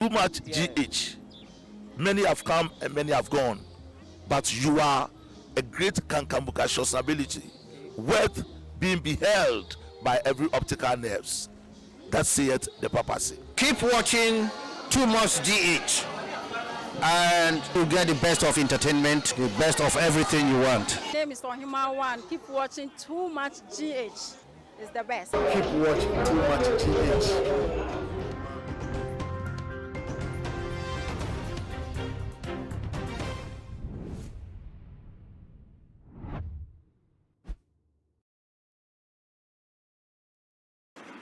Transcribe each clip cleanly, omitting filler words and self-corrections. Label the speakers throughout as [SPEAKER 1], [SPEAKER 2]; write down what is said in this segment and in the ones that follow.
[SPEAKER 1] Too much GH. Many have come and many have gone, but you are a great cankambucacious ability, worth being beheld by every optical nerves. That saith the papacy.
[SPEAKER 2] Keep watching Too Much GH and you get the best of entertainment, the best of everything you want.
[SPEAKER 3] Name is Ohima One. Keep watching Too Much GH. It's the best.
[SPEAKER 4] Keep watching Too Much GH.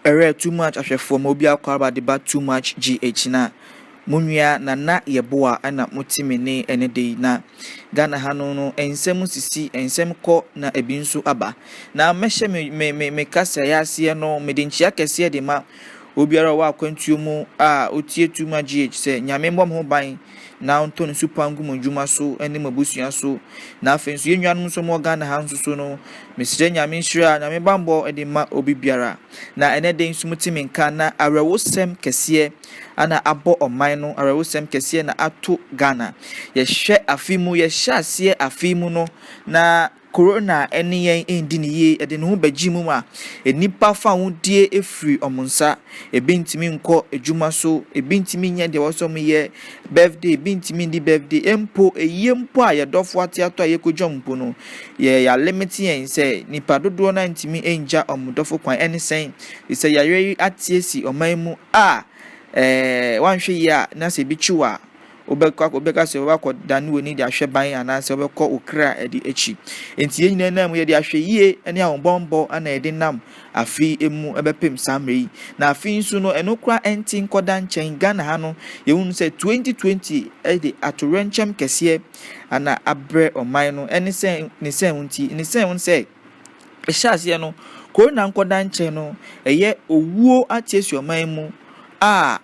[SPEAKER 5] Ɛrɛ too much ahwɛfoɔ ma obi akɔ aba de ba too much GH na mo nua Nana Yeboah ɛna mo te me ne ɛne de yi na Ghana ha no no nsɛm sisi nsɛm kɔ na ebi nso aba na mɛhyɛ me me me me kasaeɛ aseɛ no mede nkyia kɛseɛ de ma obiara ɔwɔ akwantuo mu a ɔtie too much GH sɛ Nyame mmɔ mo ho ban na ɔntɔ ne su pa ngu mo ndwuma so ne mo abusua so. Na afei nso yɛn nuanom nso wɔwɔ Ghana ha nso so no, mesrɛ Nyame nhyira, Nyame bammɔ de ma obi biara. Na ɛnɛ da yi nso mote me nka na awerɛwosɛm kɛseɛ ana abɔ ɔman no, awerɛwosɛm kɛseɛ na ato Ghana. Yɛhwɛ afe mu, yɛhyɛ aseɛ afe mu no na Korona ne yɛn ndi no yie, ɛde ne ho bɛgye mu ma nnipa fawodeɛ firi wɔn nsa. Ebi ntumi nkɔ adwuma so, ebi ntumi nyɛ deɛ ɛwɔ sɛ wɔyɛ, birthday, ebi ntumi ndi birthday. Mpo ayie mpo a yɛn dɔfo ate atɔ a yɛkɔgya wɔn mpo no, yɛ yɛalimite yɛn sɛ nnipa dodoɔ no ara ntumi ngya wɔn dɔfo kwan. Ɛne sɛn? Ɛfiri sɛ yareɛ yi ate asi ɔman mu a, ɛɛ woanhwɛ yie a na sɛ ebi kye wo a, Wobɛkɔ wobɛka sɛ wobɛakɔdane w'ani de ahwɛ ban anaasɛ wobɛkɔ wo kra de akyi. Enti yɛn nyinaa nam mu yɛde ahwɛyie ne ahobammɔ na yɛde nam afe yi mu bɛpem saa mmerɛ yi. Na afe yi nso no ɛno koraa ɛnte nkɔda nkyɛn. Ghana ha no yɛhunu sɛ 2020 de atoyerɛnkyɛm kɛseɛ na abrɛ ɔman no. Ɛne sɛ ne sɛn ho nti? Ne sɛn ho sɛ ɛhyɛ aseɛ no Corona nkɔda nkyɛn no ɛyɛ owuo ate asi ɔman mu a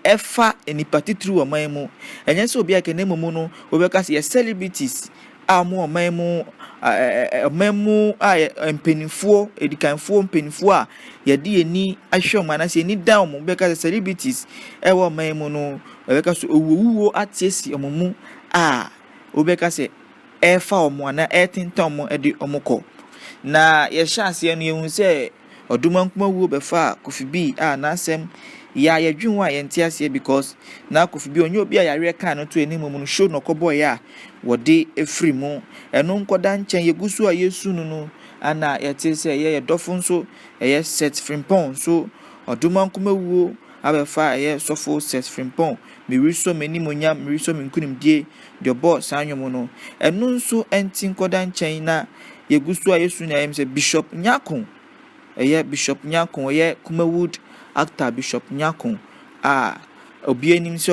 [SPEAKER 5] ɛfa nnipa titiriw wɔ ɔman mu. Ɛnyɛ sɛ obiara kɛkɛ na mmom no, wobɛka sɛ yɛ celebrities a wɔwɔ ɔman mu, ɔman mu a mpanimfoɔ, adikanfoɔ mpanimfoɔ a yɛde yɛn ani ahwɛ wɔn anaasɛ yɛn ani da wɔn, wobɛka sɛ celebrities ɛwɔ ɔman mu no, yɛbɛka sɛ owuowuo ate asi wɔn mu a wobɛka sɛ ɛrefa wɔn anaa ɛretentan wɔn de wɔn kɔ. Na yɛhyɛ aseɛ no, yɛhu sɛ Ɔdomankoma wuo bɛfaa Kofi B a n'asɛm yɛ a yɛdwen ho a yɛnte aseɛ because na Kofi B ɔnyɛ obi a yareɛ kaa no to anim mmom no show na ɔkɔbɔeɛ a wɔde firi mu. Ɛno nkɔda nkyɛn yɛgu so a yɛsu no no ana yɛte sɛ ɛyɛ yɛ dɔfo nso ɛyɛ Seth Frimpong nso Ɔdomankoma wuo abɛfa ɛyɛ sɔfo Seth Frimpong meresɔ m'animuonyam meresɔ me nkunimdie deɛ ɔbɔɔ saa nnwom no ɛno nso ɛnte nkɔda nkyɛn na Yɛgu so a yɛsu na yɛm sɛ Bishop Nyarko, ɛyɛ Bishop Nyarko, ɔyɛ Kumawood actor Bishop Nyarko a obiara nim sɛ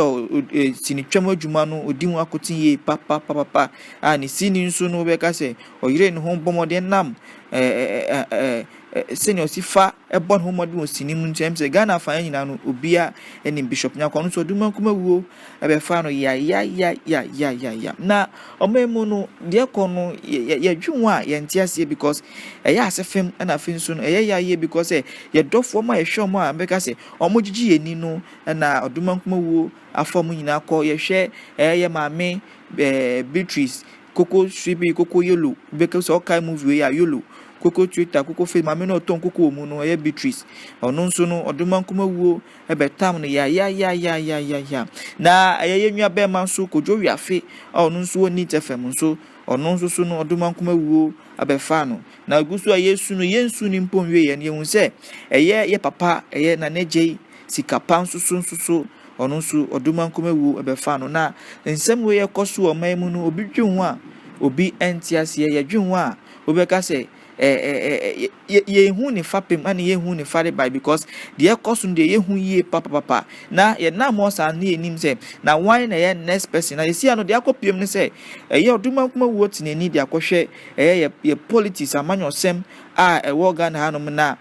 [SPEAKER 5] sinitwa mu adwuma no ɔdi ho akoten yie papapapapa a ne sini nso no wobɛka sɛ ɔyere ne ho bɔ mmɔden nam sɛnea ɔsi fa bɔ ne ho mmɔden wɔ sini mu nti ɛm sɛ Ghana afa nyinaa no obiara nim Bishop Nyarko ɔno nso ɔde Kumawood ɛbɛfa no yayayayayaya. Na ɔman mu no deɛ ɛkɔ no yɛdwen ho a yɛnte aseɛ because ɛyɛ ase fam ɛna afei nso no ɛyɛ ya yie because sɛ yɛdɔfoɔ ma yɛhwɛ wɔn a bɛka sɛ wɔn gyegye yɛn ni no ɛna ɔdomankoma wuo afa wɔn nyinaa kɔ yɛhwɛ ɛyɛ yɛ maame ɛɛ Beatrice koko swebi koko yellow bɛka sɛ ɔkae movie wei a yellow koko twitter koko face maame no ɔtɔn koko wɔ mu no ɛyɛ Beatrice ɔno nso no ɔdomankoma wuo bɛtam no yayayayayaya. Na ɛyɛ yɛn nua bɛrima nso Kojo Wiafe a ɔno nso wɔ Neat FM nso, ɔno nso so no Ɔdomankoma wuo abɛfa no. Na egu so a yɛresu no, yɛnsu no mpo nwieɛ no, yɛhu sɛ ɛyɛ yɛ papa, ɛyɛ Nana Adjei Sikapa nso so nso so, ɔno nso Ɔdomankoma wuo bɛfa no. Na nsɛm wei ɛkɔ so wɔ ɔman mu no, obi dwen ho a, obi nte aseɛ. Yɛdwen ho a, wobɛka sɛ yɛnhu ne fapem ɛna yɛnhu ne farebae because deɛ ɛkɔ so no deɛ yɛhu yie papapapa na yɛnam hɔ saa ne yɛnim sɛ na wan na ɛyɛ next person na yɛsi ano deɛ akɔ piem ne sɛ ɛyɛ ɔdoma nkuma wuo te n'ani de akɔhwɛ ɛyɛ yɛ yɛ politics amanyɔsɛm a ɛwɔ Ghana hanom na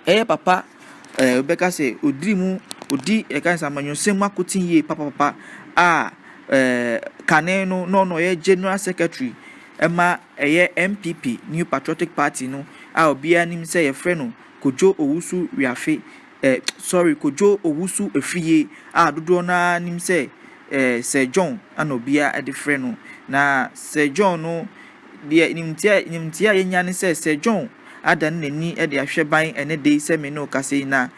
[SPEAKER 5] ɛyɛ papa ɛɛ wobɛka sɛ ɔdiri mu ɔdi ɛka sɛ amanyɔsɛm mu akoten yie papapapa a ɛɛ kane no na ɔno ɔyɛ general secretary ɛma ɛyɛ NPP, New Patriotic Party, no a obiara nim sɛ yɛfrɛ no Kojo Owusu Wiafe. eh, sorry, Kojo Owusu Afriyie a dodoɔ no ara nim sɛ eh, Sir John ana obiara de frɛ no. Na Sir John no, deɛ nimteɛ nimteɛ a yɛnya ne sɛ Sir John adane n'ani de ahwɛ ban ɛnɛ da yi sɛ me ne wo kasa yi na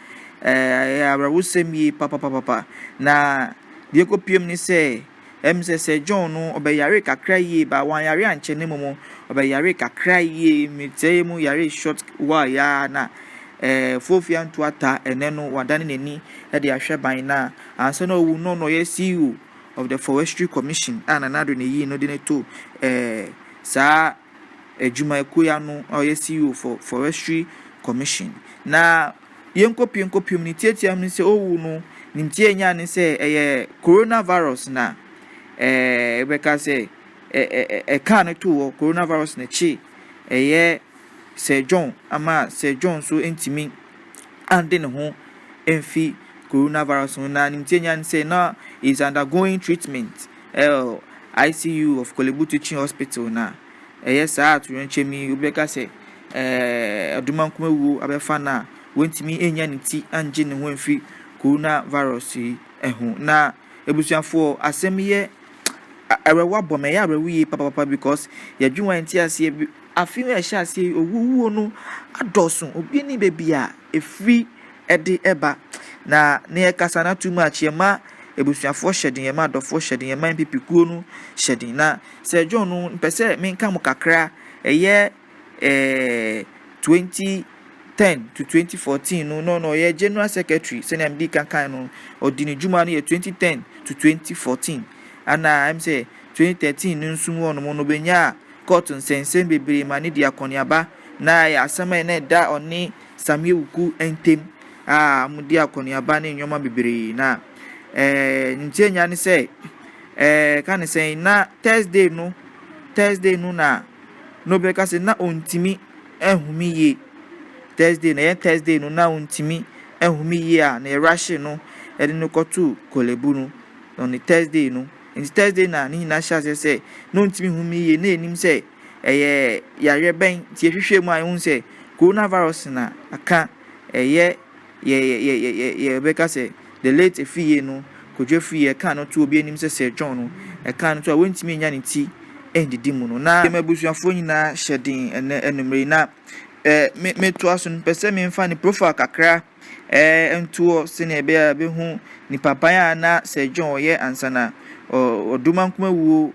[SPEAKER 5] eh, ɛyɛ awerɛhosɛm yie papapapapa. Na deɛ ɛkɔpiem ne sɛ Ɛm sɛ Sir John no ɔbɛyaree kakra yie but wanyare ankyɛ na mmom ɔbɛyaree kakra yie metsɛɛ mu yaree short while yi ara na eh, Fofia Ntuata ɛnɛ no wadane n'ani de ahwɛ ban na ansa na ɔwu no na ɔyɛ CEO of the Forestry Commission a Nana Addo na eyii no de no too eh, saa adwumakuo yi ano a ɔyɛ CEO for Forestry Commission na Yɛnkɔpue nkɔpue mu, ne tiatia mu ne sɛ owu no, ne nti a ɛnyaa ne sɛ ɛyɛ coronavirus na ɛɛ bɛka sɛ ɛkaa no too hɔ, coronavirus na ɛkye ɛyɛ Sir John ama Sir John nso ntumi ande ne ho mfi coronavirus ho na ne nti a ɛnyaa ne sɛ na he is undergoing treatment ɛwɔ ICU of Korle Bu Teaching Hospital na ɛyɛ saa atoyerɛnkyɛm yi, obi bɛka sɛ ɛɛ Adomankoma wuo abɛfa no a, wantumi annya ne ti angye ne ho amfiri coronavirus yi ho. Na abusuafoɔ, asɛm yi yɛ awerɛhoɔ abɔ me, ɛyɛ awerɛhoɔ yie papapapa because yɛdwen ho a yɛnte aseɛ. Afe yi a ɛhyɛ aseɛ yi, owuo no adɔɔso, obi nnim baabi a ɛfiri de ba. Na ne yɛkasa na too much, yɛma abusuafoɔ hyɛ den, yɛma adɔfoɔ hyɛ den, yɛma NPP kuo no hyɛ den. Na Sir John no mpɛ sɛ menka mo kakra ɛyɛ eh, 2010 to 2014 no na ɔno ɔyɛ General Secretary sɛnea medi kan kan no ɔdi ne dwuma no yɛ 2010 to 2014 ana ɛm sɛ 2013 no nso mu ɔnom no ɔbɛnyaa court nsɛnsɛm bebree ma ne di akɔneaba na ɛyɛ asɛm a na ɛda ɔne Sammy Awuku ntam a wɔdi akɔneaba ne nneɛma bebree na ɛɛ ne nti anya ne sɛ ɛɛ ka ne sɛn na Thursday no Thursday no na na obi ka sɛ na ɔntumi nhome yie Thursday na ɛyɛ Thursday no na ɔntumi nhome yie a na yɛrahye no ɛde no kɔto Korle Bu no on the Thursday no nti Thursday na ne nyinaa hyɛ aseɛ sɛ na ɔntumi nhome yie na yɛnim sɛ ɛyɛ yareɛ bɛn nti yɛhwehwɛ mu a yɛhu sɛ coronavirus na aka ɛyɛ yɛ yɛ yɛ yɛ yɛbɛka sɛ the late Afriyie no Kojo Afriyie ɛkaa no to obi anim sɛ Sir John no ɛkaa no to a wɔntumi nya ne ti ndidi mu no na yɛn abusuafoɔ nyinaa hyɛ den ɛnɛ anumere yi na ɛɛ me metoa so no pɛ sɛ memfa ne profile kakra ɛɛ ntoɔ sɛnea ɛbɛyɛ a bɛhu nipa ban a na Sir John ɔyɛ ansa na Ɔdomankoma wuo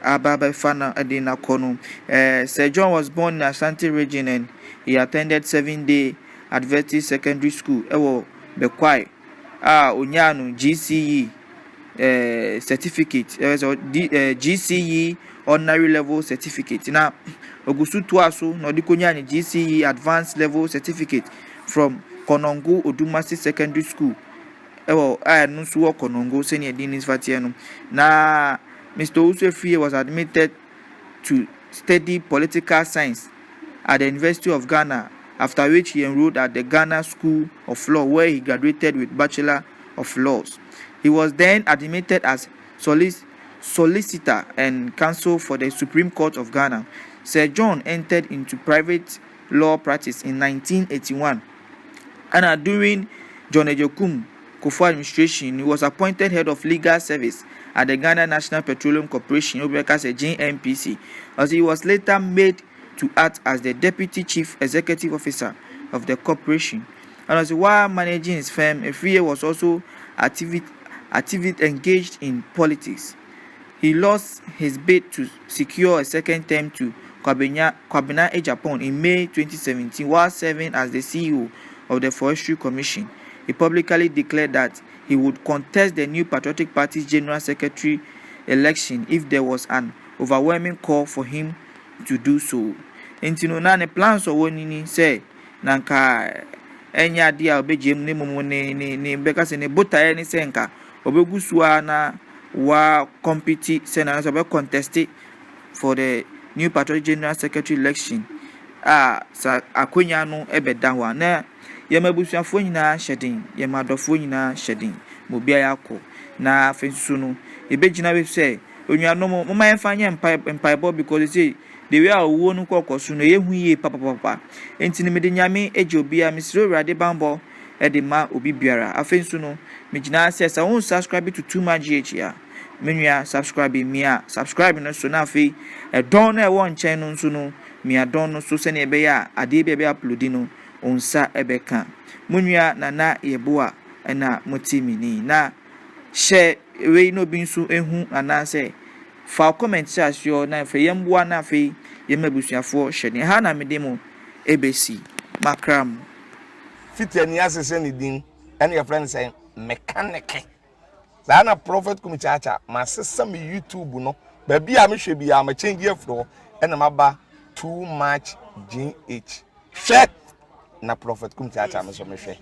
[SPEAKER 5] aba abɛfa no de no akɔ no. Ɛɛ Sir John was born in Ashanti region and he attended Seven Day Adventist Secondary School wɔ Bekwai a onyaa no GCE eh, certificate, ɛyɛ sɛ D, eh, GCE Ordinary Level Certificate. Na ogu so toa so na ɔde konyaa ne GCE Advanced Level Certificate from Konongo Odumase Secondary School ɛwɔ a ɛno nso wɔ Konongo sɛnea din no fa teɛ no. Na Mr. Owusu Afriyie was admitted to study political science at the University of Ghana, after which he enrolled at the Ghana School of Law, where he graduated with Bachelor of Laws. He was then admitted as solic solicitor and counsel for the Supreme Court of Ghana. Sir John entered into private law practice in 1981. And during John Agyekum Kufuor administration, he was appointed head of legal service at the Ghana National Petroleum Corporation, Obeka GNPC. As he was later made to act as the deputy chief executive officer of the corporation. And as while managing his firm, Afriyie was also actively, actively engaged in politics. He lost his bid to secure a second term to Kwabena, Kwabena Agyapong in May 2017 while serving as the CEO of the Forestry Commission. He publicly declared that he would contest the new Patriotic Party's General Secretary election if there was an overwhelming call for him to do so. Nti no na ne plans ɔwɔ ni ni sɛ na nka ɛnyɛ adeɛ a ɔbɛgye mu ne mmom ne ne ne bɛka sɛ ne botaeɛ ne sɛ nka ɔbɛgu so ara na wa compete sɛ na sɛ ɔbɛ contest for the new Patriotic General Secretary election a sa akonnwa no ɛbɛda hɔ a na yɛma abusuafoɔ nyinaa hyɛ den yɛma adɔfoɔ nyinaa hyɛ den ma obiara akɔ na afei nso no yɛbɛgyina bi sɛ onuanom momma yɛmfa nyɛ mpaebɔ because sɛ the way a owuo no kɔkɔ so no ɛyɛ hu yie papapapa nti no mede Nyame agye obiara mesrɛ Awurade banbɔ. de ma obi biara. Afei nso no, megyina ha sɛ sɛ wo nsubscribe to Too Much GH a, me nua subscribe mia subscribe no so na afei ɛdɔn no a ɛwɔ nkyɛn no nso no mia dɔn no so sɛnea ɛbɛyɛ a adeɛ bi a ɛbɛ upload no wo nsa ɛbɛka. Mo nua Nana Yeboah ɛna mote me ni. Na hyɛ wei na obi nso ehu anaasɛ fa wo comment hyɛ aseɛ na afei yɛmboa na afei yɛma abusuafoɔ hyɛ ne ha na mede mo ɛbɛsi makra mo.
[SPEAKER 6] Fiti ani asese ne din ɛna yɛfrɛ no sɛ mekaneke saa na Prophet Kumi Kyaakya masesa me YouTube no baabi a mehwɛ biara ma change afiri hɔ ɛna maba Too Much GH hwɛ na Prophet Kumi Kyaakya me so mehwɛ.